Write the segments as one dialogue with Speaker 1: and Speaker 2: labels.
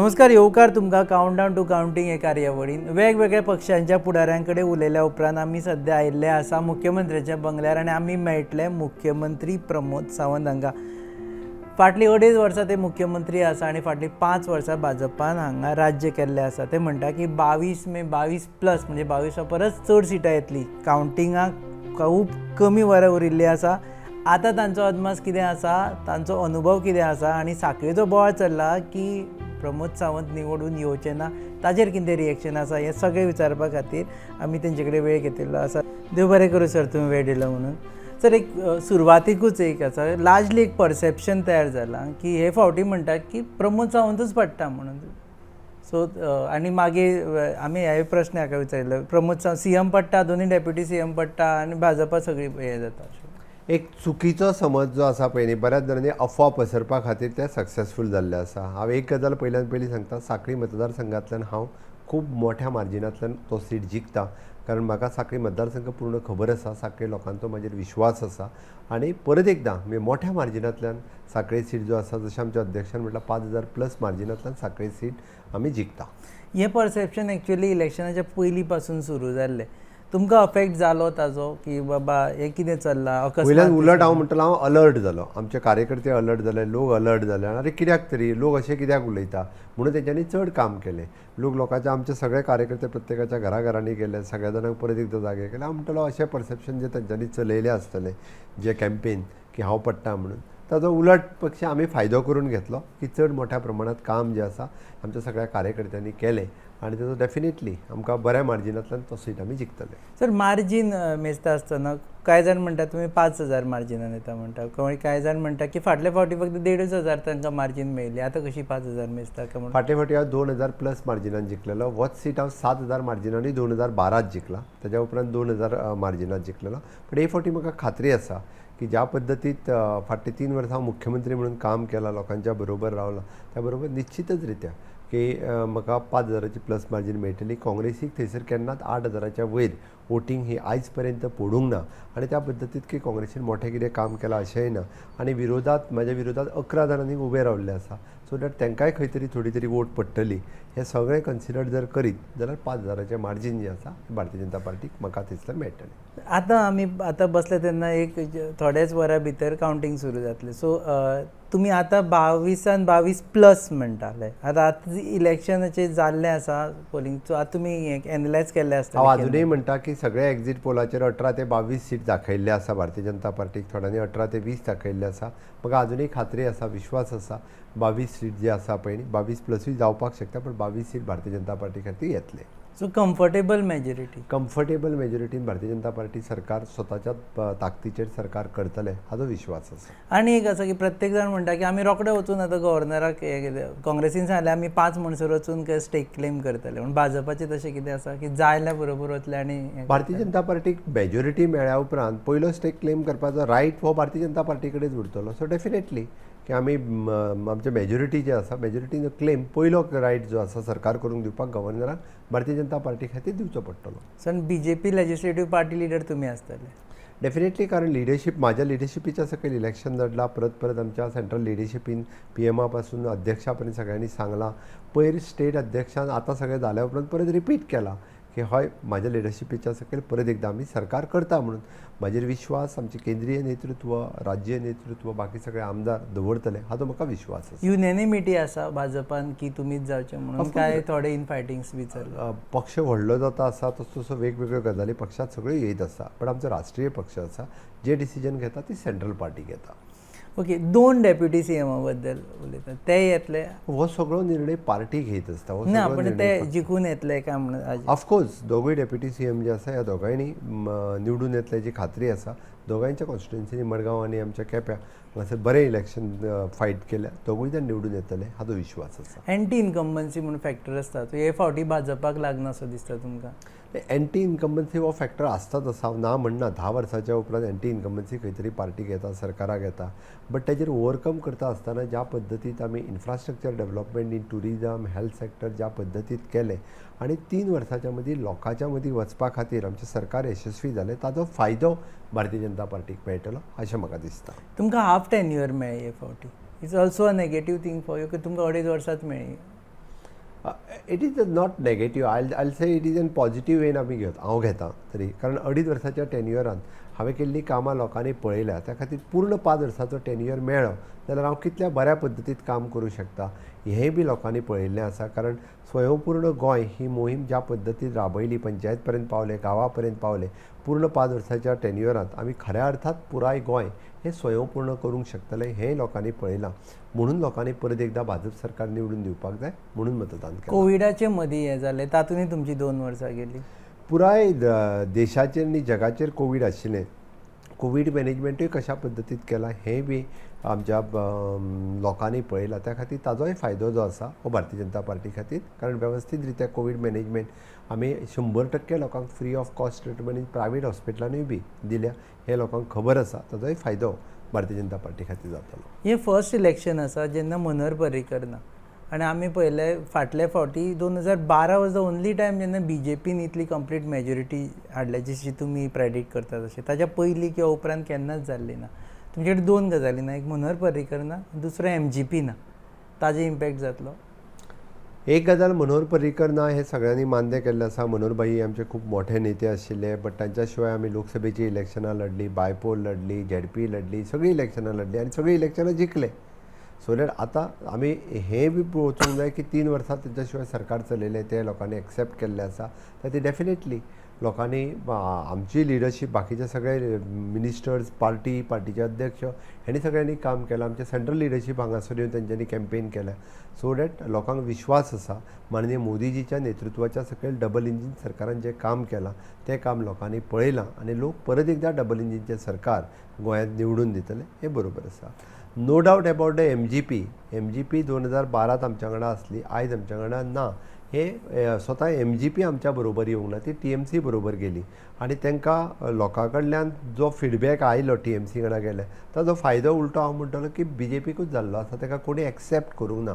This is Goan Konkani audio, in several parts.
Speaker 1: नमस्कार, येवकार तुमकां कावंटडावन टू कावंटींग हे कार्यावळीन. वेगवेगळ्या पक्षांच्या फुडाऱ्यां कडेन उलयल्या उपरांत आमी सद्या आयिल्ले आसा मुख्यमंत्र्याच्या बंगल्यार आनी आमी मेळटले मुख्यमंत्री प्रमोद सावंत हांकां. फाटलीं 2.5 वर्सां ते मुख्यमंत्री आसा आनी फाटलीं 5 वर्सां भाजपान हांगा राज्य केल्लें आसा. ते म्हणटा की 22 मे 22 प्लस, म्हणजे 22 परस चड सिटां येतली. कावंटिंगाक खूब कमी वरां उरिल्लीं आसा. आतां तांचो अदमास कितें आसा, तांचो अनुभव कितें आसा आनी साखळेचो बोवाळ चल्ला की प्रमोद सावंत निवडून येवचे ना, ताजेर कितें रिएक्शन आसा, हें सगळें विचारपा खातीर आमी तेंचे कडेन वेळ घेतिल्लो आसा. देव बरें करूं सर, तुमी वेळ दिलो म्हणून. सर, एक सुरवातीकूच एक आसा, लार्जली एक परसेप्शन तयार जालां की हे फावटी म्हणटात की प्रमोद सावंतूच पडटा म्हणून. सो आनी मागीर आमी हे प्रस्न हाका विचारिल्लो, प्रमोद सावंत सीएम पडटा, दोनूय डेप्युटी सीएम पडटा आनी भाजपा सगळी हें जाता.
Speaker 2: एक चुकीचो समज जो आसा पळय न्ही, बऱ्याच जाणांनी अफवा पसरपा खातीर ते सक्सेसफूल जाल्ले आसा. हांव एक गजाल पयल्यान पयलीं सांगता, साखळी मतदारसंघांतल्यान हांव खूब मोठ्या मार्जिनांतल्यान तो सीट जिखता, कारण म्हाका साखळी मतदारसंघ पूर्ण खबर आसा, साखळी लोकांचो म्हाजेर विश्वास आसा आनी परत एकदां म्हणजे मोठ्या मार्जिनांतल्यान साखळी सीट जो आसा, जशें आमच्या अध्यक्षान म्हटलां, 5000 प्लस मार्जिनांतल्यान साखळी सीट आमी जिखता.
Speaker 1: हें परसेप्शन एक्चुअली इलेक्शनाच्या पयलीं पासून सुरू जाल्लें. तुमकां अफेक्ट जालो ताजो की बाबा हें कितें चल्लां?
Speaker 2: वयल्यान उलट हांव म्हणटलो, हांव अलर्ट जालो, आमचे कार्यकर्ते अलर्ट जाले, लोक अलर्ट जाले. आरे, कित्याक तरी लोक अशें कित्याक उलयता म्हणून तेंच्यांनी चड काम केलें. लोक लोकांचे, आमचे सगळे कार्यकर्ते प्रत्येकाच्या घराघरांनी गेले, सगळ्या जाणांक परत एकदां जागे केले. हांव म्हणटलो, अशें परसेप्शन जे तेंच्यांनी चलयलें आसतलें, जे कॅम्पेन की हांव पडटा म्हणून, ताजो उलट पक्ष आमी फायदो करून घेतलो की चड मोठ्या प्रमाणांत काम जें आसा आमच्या सगळ्या कार्यकर्त्यांनी केलें आनी ताजो डेफिनेटली आमकां बऱ्या मार्जिनांतल्यान तो सीट आमी जिखतले.
Speaker 1: सर, मार्जीन मेजता आसतना कांय जाण म्हणटा तुमी 5000 मार्जिनान येता म्हणटा, कांय जाण म्हणटा की फाटले फावटी फक्त 1,500 तांकां मार्जीन मेळ्ळी, आतां कशी 5000 मेजता काय म्हणून.
Speaker 2: फाटले फावटी हांव 2000 प्लस मार्जिनान जिखलेलो. होच सीट हांव 7000 मार्जिनांनी 2012त जिखला, ताज्या उपरांत 2000 मार्जिनान जिखलेलो. पण हे फावटी म्हाका खात्री आसा की ज्या पद्दतीत फाटलीं 3 वर्सां हांव मुख्यमंत्री म्हणून काम केलां, लोकांच्या बरोबर रावलां, त्या बरोबर निश्चितच रित्या की म्हाका 5000ची प्लस मार्जीन मेळटली. काँग्रेसीक थंयसर केन्नाच 8000च्या वयर वोटींग ही आयज पर्यंत पडूंक ना आनी त्या पद्दतीत की काँग्रेसीन मोठें कितें काम केलां अशेंय ना आनी विरोधात, म्हाज्या विरोधात 11 जाणांनी उबे रावल्ले आसा, सो that तांकांय खंय तरी थोडी तरी वोट पडटली. हें सगळें कन्सिडर जर करीत जाल्यार 5000चें मार्जीन जें आसा भारतीय जनता पार्टीक म्हाका थंयसर मेळटलें.
Speaker 1: आतां आमी आतां बसले तेन्ना एक थोड्याच वरां भितर कावंटींग सुरू जातलें. सो तुमी आतां 22 22 प्लस म्हणटाले, आतां आतां इलेक्शनाचें जाल्लें आसा पोलींग, सो आतां तुमी हें एनलायज केल्लें आसतलें.
Speaker 2: हांव अजुनूय म्हणटा की सगळे एक्झीट पोलाचेर 18 ते 22 सीट दाखयल्ले आसा भारतीय जनता पार्टीक, थोड्यांनी 18 ते 20 दाखयल्ले आसा. म्हाका अजुनूय खात्री आसा, विश्वास आसा, 22 सीट जे आसा पळय न्ही, 22 प्लसूय जावपाक शकता, पण 22 सीट भारतीय जनता पार्टी खातीर येतले.
Speaker 1: So comfortable majority?
Speaker 2: Comfortable मेजॉरिटीन Bharatiya Janata party सरकार स्वताच्या ताकदीचेर सरकार करतले हाजो विश्वास आसा.
Speaker 1: आनी एक आसा की प्रत्येक जाण म्हणटा की आमी रोखडे वचून आतां गव्हर्नराक हें कितें काँग्रेसीन सांगलें, आमी 5 म्हणसर वचून स्टेक क्लेम करतले. पूण भाजपाचें तशें कितें आसा की जायल्या बरोबर वतले आनी हें?
Speaker 2: भारतीय जनता पार्टीक मेजॉरिटी मेळ्ळ्या उपरांत पयलो स्टेक क्लेम करपाचो रायट हो भारतीय जनता पार्टी कडेच उरतलो. सो डेफिनेटली की आमी आमचे मेजॉरिटी जे आसा, मेजॉरिटीचो क्लेम पयलो रायट जो आसा सरकार करूंक दिवपाक गव्हर्नराक भारतीय जनता पार्टी खातीर दिवचो पडटलो.
Speaker 1: सो बीजेपी लेजिस्लेटीव पार्टी लिडर तुमी आसतले?
Speaker 2: डेफिनेटली, कारण लिडरशीप, म्हाज्या लिडरशिपीच्या सकयल इलेक्शन लढला. परत परत आमच्या सेंट्रल लिडरशिपीन पीएमा पासून अध्यक्षा पर्यंत सगळ्यांनी सांगलां. पयर स्टेट अध्यक्षान आतां सगळें जाल्या उपरांत परत रिपीट केलां की हय, म्हाज्या लिडरशिपीच्या सकयल परत एकदां आमी सरकार करता म्हणून. म्हाजेर विश्वास आमचें केंद्रीय नेतृत्व, राज्य नेतृत्व, बाकी सगळे आमदार दवरतले हाजो म्हाका विश्वास आसा.
Speaker 1: युनॅनिमिटी आसा भाजपान की तुमीच जावचे म्हणून, काय थोडे इन फायटिंग्स बी चल्ला?
Speaker 2: पक्ष व्हडलो जाता आसा तसो तसो वेगवेगळ्यो गजाली पक्षांत सगळ्यो येयत आसा, पण आमचो राष्ट्रीय पक्ष आसा, जे डिसिजन घेता ती सेंट्रल पार्टी घेता.
Speaker 1: ओके, दोन डेप्युटी सीएमा बद्दल उलयतात, ते येतले?
Speaker 2: हो सगळो निर्णय पार्टी घेयत आसता, हो
Speaker 1: ना,
Speaker 2: सगळो
Speaker 1: पण
Speaker 2: निर्णय
Speaker 1: ते जिखून येतले काय म्हणून हाजेर.
Speaker 2: ऑफकोर्स, दोगूय डेप्युटी सीएम जे आसा, ह्या दोगांयनी निवडून येतले हाची खात्री आसा. दोगांयच्या कॉन्स्टिट्युएन्सीनी, मडगांव आनी आमच्या केप्यां हांगासर बरें इलेक्शन फायट केल्या. दोगूय जाण निवडून येतले हाजो विश्वास आसा.
Speaker 1: एंटी इन्कम्बन्सी म्हणून फॅक्टर आसता, तो हे फावटी भाजपाक लागना असो दिसता तुमकां?
Speaker 2: एंटी इन्कम्बन्सी हो फॅक्टर आसताच आसा, हांव ना म्हणना. 10 वर्साच्या उपरांत एंटी इन्कम्बन्सी खंय तरी पार्टीक येता, सरकाराक येता, बट ताजेर ओवरकम करता आसतना ज्या पद्दतीत आमी infrastructure development in tourism, health sector ज्या पद्दतीत केलें आनी 3 वर्साच्या मदीं लोकांच्या मदीं वचपा खातीर आमचें सरकार यशस्वी जालें, ताजो फायदो भारतीय जनता पार्टीक मेळटलो अशें म्हाका दिसता.
Speaker 1: तुमकां हाफ टेन्युअर मेळ्ळी हे फावटी, it's also a negative thing for you की तुमकां 2.5 वर्सांच मेळ्ळी?
Speaker 2: It is not negative, I say it is an positive when आमी घेत, हांव घेता तरी, कारण 2.5 वर्साच्या टेन्युअरान हांवें केल्लीं कामां लोकांनी पळयल्या. त्या खातीर पूर्ण 5 वर्साचो टेन्युअर मेळ्ळो जाल्यार हांव कितल्या बऱ्या पद्दतीन काम करूं शकता हेंय बी लोकांनी पळयल्लें आसा. कारण स्वयंपूर्ण गोंय ही मोहीम ज्या पद्दतीन राबयली, पंचायत पर्यंत पावले, गांवा पर्यंत पावले, पूर्ण 5 वर्साच्या टेन्युअरांत आमी खऱ्या अर्थात पुराय गोंय हें स्वयंपूर्ण करूंक शकतले हेंय लोकांनी पळयलां. म्हणून लोकांनी परत एकदां भाजप सरकार निवडून दिवपाक जाय म्हणून मतदान केलें.
Speaker 1: कोविडाचे मदीं हें जालें, तातूंतय तुमची 2 वर्सां गेली.
Speaker 2: पुराय देशाचेर आनी जगाचेर कोवीड आशिल्लें. कोवीड मॅनेजमेंटूय कशा पद्दतीन केलां हेंय बी आमच्या लोकांनी पळयलां. त्या खातीर ताजोय फायदो जो आसा हो भारतीय जनता पार्टी खातीर, कारण वेवस्थीत रित्या कोवीड मॅनेजमेंट आमी 100% लोकांक free of cost treatment in private हॉस्पिटलांनीय बी दिल्या हें लोकांक खबर आसा. ताजोय फायदो भारतीय जनता पार्टी खातीर जातलो.
Speaker 1: हें फर्स्ट इलेक्शन आसा जेन्ना मनोहर पर्रीकर ना, आनी आमी पळयलें फाटले फावटी 2012 वॉज the only time जेन्ना बीजेपीन इतली कंप्लीट मेजॉरिटी हाडल्या जशी तुमी प्रेडिक्ट करता तशें. ताच्या पयलीं किंवा उपरांत केन्नाच जाल्ली ना. तुमचे कडेन 2 गजाली ना, एक मनोहर पर्रीकर ना, दुसरो एमजीपी ना, ताजो इम्पॅक्ट जातलो.
Speaker 2: एक गजाल, मनोहर पर्रीकर ना हें सगळ्यांनी मान्य केल्लें आसा. मनोहर भाई आमचे खूब मोठे नेते आशिल्ले, बट तांच्या शिवाय आमी लोकसभेची इलेक्शनां लढली, बायपोल लढली, झेडपी लढली, सगळीं इलेक्शनां लढली आनी सगळीं इलेक्शनां जिखले. सो that आतां आमी हें बी वचूंक जाय की 3 वर्सां तांच्या शिवाय सरकार चलयलें, तें लोकांनी एक्सेप्ट केल्लें आसा. तर डेफिनेटली लोकांनी आमची लिडरशीप, बाकीचे सगळे मिनिस्टर्स, पार्टी, पार्टीचे अध्यक्ष हेणी सगळ्यांनी काम केलां. आमचें सेंट्रल लिडरशीप हांगासर येवन तेंच्यांनी कॅम्पेन केलें. सो that लोकांक विश्वास आसा माननीय मोदीजीच्या नेतृत्वाच्या सकयल डबल इंजीन सरकारान जें काम केलां तें काम लोकांनी पळयलां आनी लोक परत एकदां डबल इंजीनचें सरकार गोंयांत निवडून दितले हें बरोबर आसा. No doubt about the MGP. MGP 2012 आमच्या वांगडा आसली, आयज आमच्या वांगडा ना. हे स्वता एमजीपी आमच्या बरोबर येवंक ना, ती टीएमसी बरोबर गेली आनी तांकां लोकां कडल्यान जो फिडबॅक आयलो टीएमसी कडेन गेले ताजो फायदो उलटो हांव म्हणटलो की बीजेपीकूच जाल्लो आसा. ताका कोणी एक्सेप्ट करूंक ना.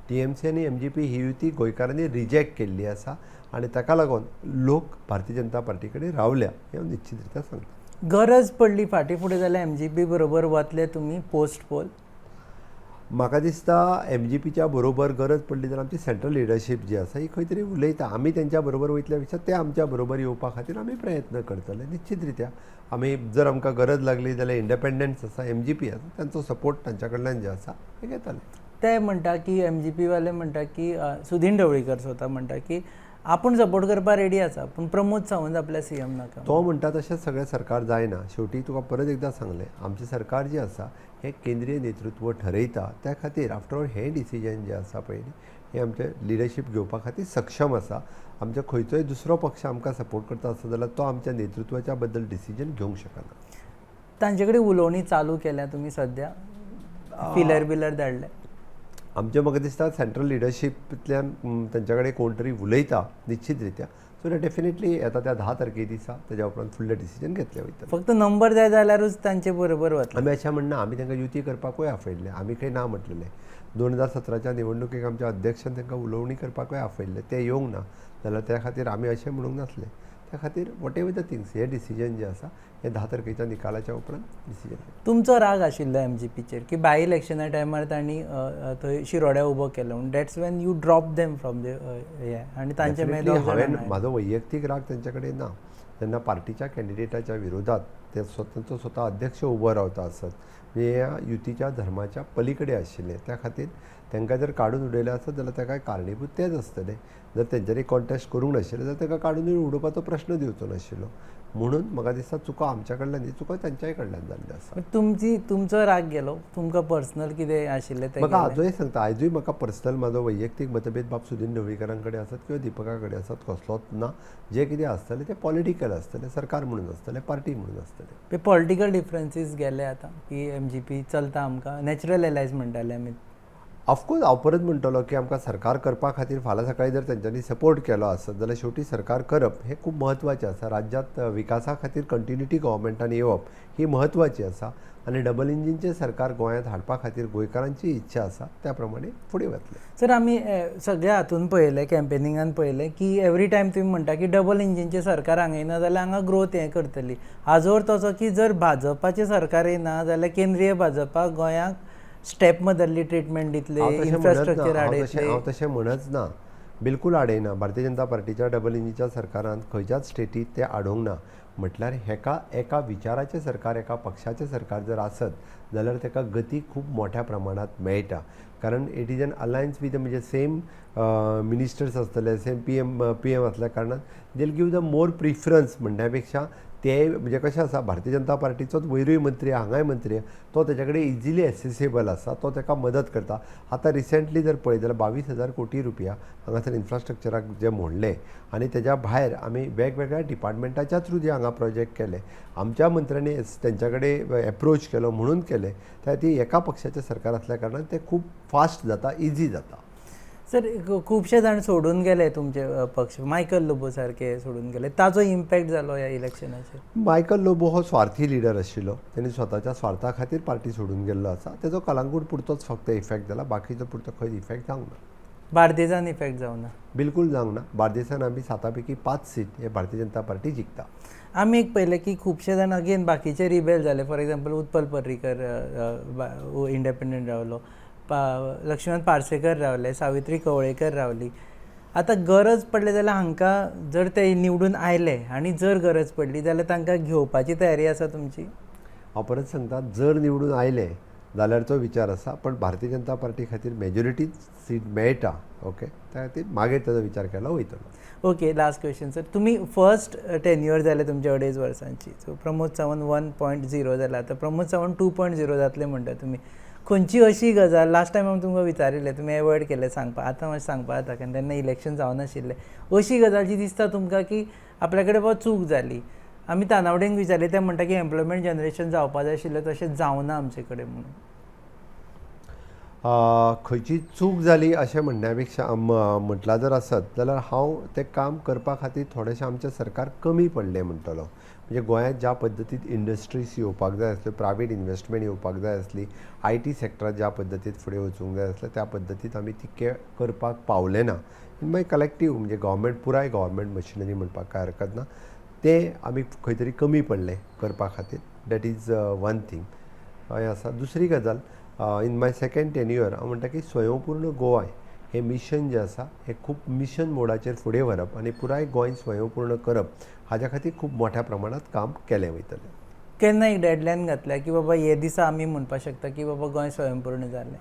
Speaker 2: टीएमसी आनी एमजीपी ही युती गोंयकारांनी रिजेक्ट केल्ली आसा आनी ताका लागून लोक भारतीय जनता पार्टी कडेन रावल्या हें हांव निश्चित रित्या सांगता.
Speaker 1: गरज पडली फाटीं फुडें जाल्यार एमजीपी बरोबर वतले तुमी पोस्ट पोल?
Speaker 2: म्हाका दिसता एमजीपीच्या बरोबर गरज पडली जाल्यार आमची सेंट्रल लिडरशीप जी आसा ही खंय तरी उलयता. आमी तेंच्या बरोबर वयतल्या पेक्षा ते आमच्या बरोबर येवपा खातीर आमी प्रयत्न करतले. निश्चित रित्या आमी जर आमकां गरज लागली जाल्यार इंडिपेंडन्स आसा, एमजीपी आसा, तांचो सपोर्ट तांच्या कडल्यान जे आसा ते घेतले.
Speaker 1: ते म्हणटा की एमजीपी वाले म्हणटा की सुदीन ढवळीकर स्वता म्हणटा की आपूण सपोर्ट करपाक रेडी आसा, पूण प्रमोद सावंत आपल्या सीएम नाका.
Speaker 2: तो म्हणटा तशें सगळें सरकार जायना. शेवटी तुका परत एकदां सांगलें, आमचें सरकार जें आसा हें केंद्रीय नेतृत्व ठरयता. त्या खातीर आफ्टर ऑल हें डिसिजन जें आसा पळय हें आमचें लिडरशीप घेवपा खातीर सक्षम आसा. आमचो खंयचोय दुसरो पक्ष आमकां सपोर्ट करता आसत जाल्यार तो आमच्या नेतृत्वाच्या बद्दल डिसिजन घेवंक शकना.
Speaker 1: तांचे कडेन उलोवणी चालू केल्या तुमी सद्या, फिलर बिलर धाडले?
Speaker 2: आमचें म्हाका दिसता सेंट्रल लिडरशीपतल्यान तांच्या कडेन कोण तरी उलयता निश्चित रित्या. सो डेफिनेटली येता त्या 10 तारखे दिसा ताज्या उपरांत फुडलें डिसिजन घेतलें वयतलें.
Speaker 1: फक्त नंबर जाय जाल्यारूच तांचे बरोबर वतले.
Speaker 2: आमी अशें म्हणना, आमी तांकां युती करपाकूय आपयल्लें, आमी खंय ना म्हटलेलें. 2017च्या निवडणुकेक आमच्या अध्यक्षान तांकां उलोवणी करपाकूय आपयल्लें, तें येवंक ना जाल्यार त्या खातीर आमी अशें म्हणूंक नासलें. त्या खातीर what ever the things hey decision जें आसा हें 10 तारखेच्या निकालाच्या उपरांत डिसिजन.
Speaker 1: तुमचो राग आशिल्लो एमजीपीचेर की बाय इलेक्शना टायमार तांणी थंय शिरोड्या उबो केलो, that's when you drop them from the हें आनी तांचे मागीर
Speaker 2: हांवें म्हाजो वैयक्तीक राग तांचे कडेन ना. जेन्ना पार्टीच्या कॅन्डिडेटाच्या विरोधात ते तांचो स्वता अध्यक्ष उबो रावता आसत म्हणजे ह्या युतीच्या धर्माच्या पलीकडे आशिल्लें, त्या खातीर तांकां जर काडून उडयलें आसत जाल्यार ताका कारणीभूत तेच आसतले. जर तेंच्यांनी कॉन्टेस्ट करूंक नाशिल्लें जाल्यार ताका काडून उडोवपाचो प्रश्न दिवचो नाशिल्लो. म्हणून म्हाका दिसता चुको आमच्या कडल्यान न्ही, चुको तांच्याय कडल्यान जाल्ल्यो आसा.
Speaker 1: तुमचो राग गेलो, तुमकां पर्सनल कितें आशिल्लें तें?
Speaker 2: म्हाका आजूय सांगता, आयजूय म्हाका पर्सनल म्हाजो वैयक्तीक मतभेद बाब सुदीन ढवळीकरां कडेन आसत किंवा दिपका कडेन आसत कसलोच ना. जें कितें आसतलें तें पॉलिटिकल आसतलें, सरकार म्हणून आसतलें, पार्टी म्हणून आसतलें.
Speaker 1: पॉलिटिकल डिफरन्सीस गेले आतां की एमजीपी चलता आमकां, नॅचरल एलायज म्हणटाले आमी.
Speaker 2: ऑफकोर्स हांव परत म्हणटलो की आमकां सरकार करपा खातीर फाल्यां सकाळीं जर तेंच्यांनी सपोर्ट केलो आसत जाल्यार शेवटी सरकार करप हें खूब म्हत्वाचें आसा. राज्यांत विकासा खातीर कंटिन्युटी गव्हर्मेंटान येवप ही म्हत्वाची आसा आनी डबल इंजीनचें सरकार गोंयांत हाडपा खातीर गोंयकारांची इच्छा आसा, त्या प्रमाणे फुडें वतले.
Speaker 1: सर, आमी सगळ्या हातून पळयलें, कॅम्पेनिंगान पळयलें की एवरी टायम तुमी म्हणटा की डबल इंजीनचें सरकार हांगा येना जाल्यार हांगा ग्रोथ हें करतली. हाजो अर्थ असो की जर भाजपाचें सरकार येना जाल्यार केंद्रीय भाजपा गोंयाक स्टेप मदरली ट्रिटमेंट दितले, इन्फ्रास्ट्रक्चर हाडयतले.
Speaker 2: हांव तशें म्हणच ना, बिलकूल आडयना. भारतीय जनता पार्टीच्या डबल इंजिनच्या सरकारान खंयच्याच स्टेटीत ते आडोवंक ना. म्हटल्यार हेका एका विचाराचें सरकार, एका पक्षाचें सरकार जर आसत जाल्यार ताका गती खूब मोठ्या प्रमाणांत मेळटा. कारण it is an alliance with, म्हणजे सेम मिनिस्टर्स आसतले, सेम पीएम आसल्या कारणान they give the more preference. म्हणण्या पेक्षा ते म्हणजे कशें आसा, भारतीय जनता पार्टीचोच वयरूय मंत्री, हांगाय मंत्री, तो तेच्या कडेन इजिली एक्सेसेबल आसा, तो ताका मदत करता. आतां रिसेंटली जर पळयत जाल्यार 22,000 कोटी रुपया हांगासर इन्फ्रास्ट्रक्चराक जे म्हणले आनी तेज्या भायर आमी वेगवेगळ्या डिपार्टमेंटाच्या थ्रू जे हांगा प्रोजेक्ट केले, आमच्या मंत्र्यांनी तेंच्या कडेन एप्रोच केलो म्हणून केले. त्या खातीर एका पक्षाचें सरकार आसल्या कारणान तें खूब फास्ट जाता, इजी जाता.
Speaker 1: सर, खुबशे जाण सोडून गेले तुमचे पक्ष, मायकल लोबो सारके सोडून गेले, ताजो इम्पॅक्ट जालो ह्या इलेक्शनाचेर?
Speaker 2: मायकल लोबो हो स्वार्थी लिडर आशिल्लो. तेणी स्वताच्या स्वार्था खातीर पार्टी सोडून गेल्लो आसा. तेजो कलांगूट पुरतोच फक्त इफेक्ट जाला, बाकीचो पुरतो खंयच इफेक्ट जावंक ना.
Speaker 1: बार्देजान इफेक्ट जावना?
Speaker 2: बिलकूल जावंक ना. बार्देसान आमी साता पैकी 5 सीट हे भारतीय जनता पार्टी जिखता.
Speaker 1: आमी एक पळयलें की खुबशे जाण अगेन बाकीचे रिबेल जाले. For example, Utpal Parrikar independent रावलो, लक्ष्मण पार्सेकर रावले, सावित्री कवळेकर रावली. आतां गरज पडली जाल्यार हांकां, जर ते निवडून आयले आनी जर गरज पडली जाल्यार तांकां घेवपाची तयारी आसा तुमची?
Speaker 2: हांव परत सांगता, जर निवडून आयले जाल्यारचो विचार आसा, पण भारतीय जनता पार्टी खातीर मेजॉरिटी सीट मेळटा, ओके, त्या खातीर मागीर ताजो विचार केलो वयतलो.
Speaker 1: Okay, last question sir. तुमी फर्स्ट टेन्युअर जाले तुमचे 2.5 वर्सांची, सो प्रमोद सावंत 1.0 जाला, आतां प्रमोद सावंत 2.0 जातले म्हणटा तुमी. खंयची अशी गजाल, लास्ट टायम हांवें तुमकां विचारिल्लें, तुमी एवॉयड केलें सांगपाक, आतां मातशें सांगपा जाता कारण तेन्ना इलेक्शन जावनाशिल्लें, अशी गजाल जी दिसता तुमकां की आपल्या कडेन बाबा चूक जाली? आमी तानावडेंक विचारलें, ते म्हणटा की एम्प्लॉयमेंट जनरेशन जावपा जाय आशिल्लें, तशें जावना आमचे कडेन म्हणून.
Speaker 2: खंयची चूक जाली अशें म्हणण्या पेक्षा, म्हटलां जर आसत जाल्यार हांव तें काम करपा खातीर थोडेशें आमचें सरकार कमी पडलें म्हणटलो. म्हणजे गोंयांत ज्या पद्दतीन इंडस्ट्रीज येवपाक जाय आसल्यो, प्रायवेट इन्वेस्टमेंट येवपाक जाय आसली, IT सेक्टरात ज्या पद्दतीन फुडें वचूंक जाय आसलें, त्या पद्दतीन आमी तितकें करपाक पावले ना. इन माय कलेक्टीव, म्हणजे गव्हर्मेंट, पुराय गव्हर्मेंट मशिनरी म्हणपाक कांय हरकत ना, तें आमी खंय तरी कमी पडलें करपा खातीर. That is one thing हें आसा. दुसरी गजाल, इन my second tenure हांव म्हणटा की स्वयंपूर्ण गोवा हें मिशन जें आसा हें खूब मिशन मोडाचेर फुडें व्हरप आनी पुराय गोंय स्वयंपूर्ण करप हाज्या खातीर खूब मोठ्या प्रमाणांत काम केलें वयतलें.
Speaker 1: केन्ना एक डेडलायन घातल्या की बाबा हे दिसा आमी म्हणपाक शकता की बाबा गोंय स्वयंपूर्ण जालें?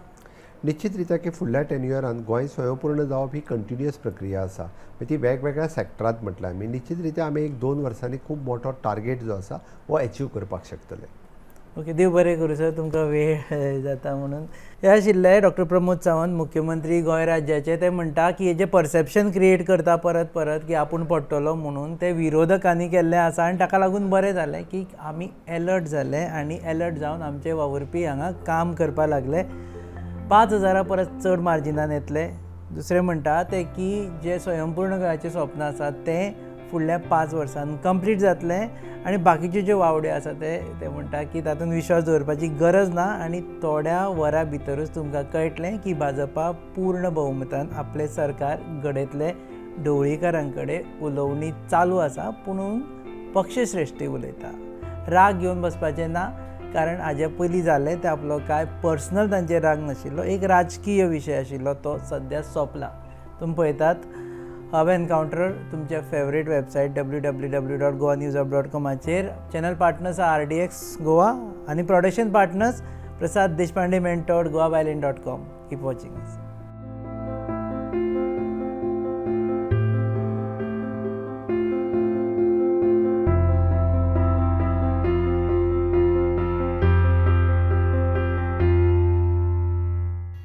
Speaker 2: निश्चित रित्या की फुडल्या टेन्युअरान गोंय स्वयंपूर्ण जावप ही कंटिन्युअस प्रक्रिया आसा. मागीर ती वेगवेगळ्या सेक्टरांत म्हटल्यार आमी निश्चित रित्या आमी 1-2 वर्सांनी खूब मोठो टार्गेट जो आसा हो एचीव करपाक शकतले.
Speaker 1: ओके, देव बरें करूं सर, तुमकां वेळ जाता म्हणून. हे आशिल्ले डॉक्टर प्रमोद सावंत, मुख्यमंत्री गोंय राज्याचे. ते म्हणटा की हे जे परसेप्शन क्रिएट करता परत परत की आपूण पडटलो म्हणून, ते विरोधकांनी केल्लें आसा आनी ताका लागून बरें जालें की आमी एलर्ट जाले आनी एलर्ट जावन आमचे वावुरपी हांगा काम करपाक लागले. 5,000 परस चड मार्जिनान येतले. दुसरें म्हणटा तें की जें स्वयंपूर्ण गोंयाचें स्वप्न आसा तें फुडल्या 5 वर्सांत कंप्लीट जातलें आनी बाकीच्यो ज्यो वावड्यो आसा ते म्हणटा की तातूंत विश्वास दवरपाची गरज ना आनी थोड्या वरां भितरूच तुमकां कळटलें की भाजपा पूर्ण बहुमतान आपलें सरकार घडयतलें. ढवळीकारां कडेन उलोवणी चालू आसा, पुणून पक्षश्रेश्ठी उलयता. राग घेवन बसपाचें ना, कारण हाजे पयलीं जालें तें आपलो कांय पर्सनल तांचेर राग नाशिल्लो, एक राजकीय विशय आशिल्लो, तो सद्या सोंपला. तुमी पळयतात हब एनकावंटर तुमच्या फेवरेट वेबसायट www.goanewshub.comाचेर. चॅनल पार्टनर्स RDX Goa आनी production partners Prasad Deshpande mentor, goabyline.com. Keep watching.